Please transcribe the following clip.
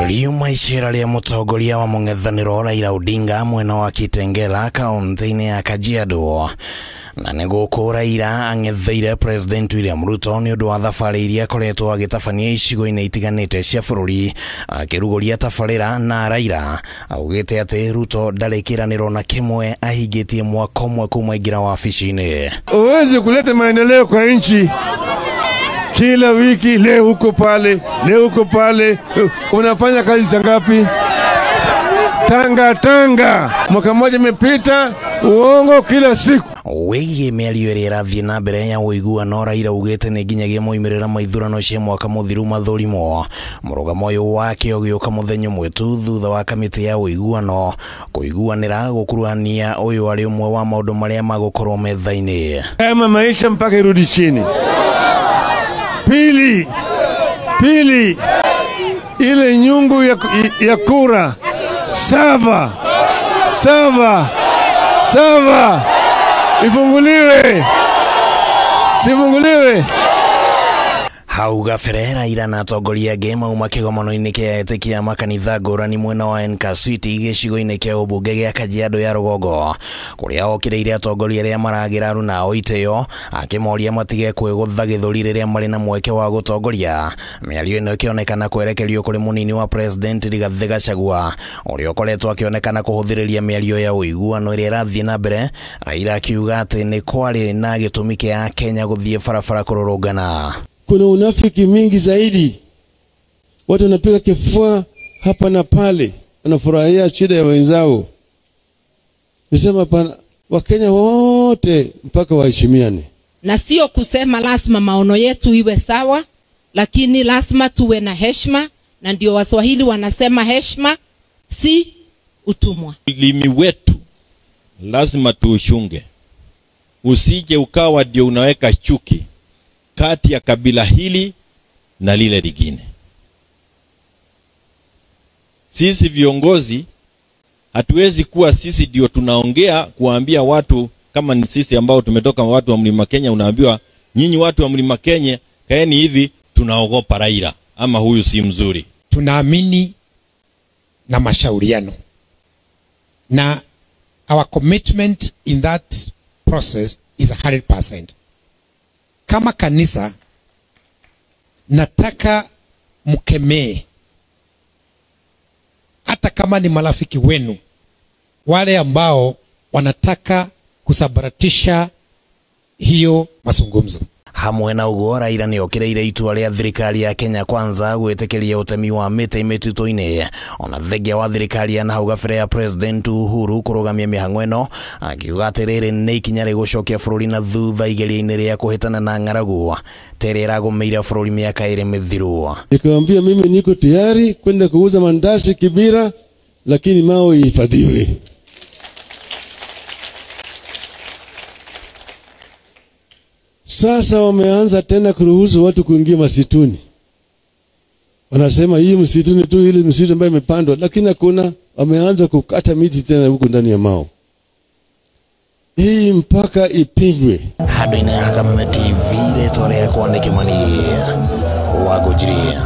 Riuma icera ria mutongoria wa mung'ethaniro Raila Odinga mwena wa Kitengela kaunti-inĩ ya Kajiado na nĩ gũkũ Raila ang'etheire President William Ruto nĩ ũndũ wa thabarĩ iria akoretwo agĩtabania icigo-inĩ itiganĩte cia bũrũri. Akĩrugũria tabarĩra na Raila augĩte atĩ Ruto ndarĩ kĩranĩro na kĩmwe ahingĩtie mwaka ũmwe kuma aingĩra wabici-inĩ. Uwezi kuleta maendeleo kwa nchi kila wiki, leo huko pale, leo huko pale. Unafanya kazi za ngapi? Tanga Tanga, mwaka mmoja imepita, uongo kila siku. Wĩgiĩ mĩario ĩrĩa ĩrathiĩ na mbere ya ũiguano, Raila augĩte nĩ nginyagia moimĩrĩra ma ithurano cia mwaka mũthiru mathũrimwo. Mũrũgamo ũyũ wake ũgĩũka mũthenya ũmwe tu thutha wa kamĩtĩ ya ũiguano kũiguanĩra gũkuruhania ũyũ arĩ ũmwe wa maũndũ marĩa magũkorwo metha-inĩ. Kama maisha mpaka irudi chini. Pili, ile nyungu ya kura saba saba saba ifunguliwe, sifunguliwe. Hau gabere Raila na atongoria angĩ mauma kĩgomano-inĩ kĩa etĩkia makanitha ngũrani mwena wa Enkaswiti gĩcigo-inĩ kĩa ũmbunge gĩa Kajiado ya rũgongo kũrĩa okĩrĩire atongoria arĩa maragĩra aruna itĩo akĩmoria matige kwĩgũtha gĩthũri rĩrĩa marĩ na mweke wa gũtongoria. Mĩario ĩno ĩkĩonekana kwerekerio kũrĩ mũnini wa President Rigathĩ Gachagua ũrĩa ũkoretwo akĩonekana kũhũthĩrĩria mĩario ya ũiguano ĩrĩa ĩrathiĩ na mbere, Raila akiuga atĩ nĩ kwarĩ na gĩtũmi kĩa Kenya gũthiĩ barabara kũrũrũngana. Kuna unafiki mingi zaidi. Watu wanapiga kifua hapa na pale, wanafurahia shida ya wenzao. Nisema pana Wakenya wote mpaka waheshimiane. Na sio kusema lazima maono yetu iwe sawa, lakini lazima tuwe na heshima, na ndio Waswahili wanasema heshima si utumwa. Ulimi wetu lazima tuuchunge. Usije ukawa ndio unaweka chuki kati ya kabila hili na lile lingine. Sisi viongozi hatuwezi kuwa sisi ndio tunaongea kuambia watu, kama ni sisi ambao tumetoka watu wa Mlima Kenya, unaambiwa nyinyi watu wa Mlima Kenya kaeni hivi, tunaogopa Raila ama huyu si mzuri. Tunaamini na mashauriano, na our commitment in that process is 100%. Kama kanisa nataka mkemee, hata kama ni marafiki wenu, wale ambao wanataka kusabaratisha hiyo mazungumzo. Hamwe na ũguo Raila nĩ okĩrĩire itua rĩa thirikari ya Kenya Kwanza gwĩtĩkĩria ũtemi wa mĩtĩ mĩtitũ-inĩ ona thengia wa thirikari ya nahau gabere ya President Uhuru kũrũgamia mĩhang'o ĩno, akiuga atĩ rĩrĩ nĩ ikinya rĩgũcokia bũrũri na thutha igeria-inĩ rĩa kũhĩtana na ng'aragu ta ĩrĩa ĩragũmĩire bũrũri mĩaka ĩrĩ mĩthiru. Nikamwambia mimi niko tayari kwenda kuuza mandazi Kibira, lakini mawe ihifadhiwe. Sasa wameanza tena kuruhusu watu kuingia msituni. Wanasema hii msituni tu, ile msitu ambayo imepandwa, lakini hakuna, wameanza kukata miti tena huko ndani ya Mao. Hii mpaka ipigwe. Hado ina Kameme TV, rĩtwa rĩakwa nĩ Kimani wa Ngũnjiri.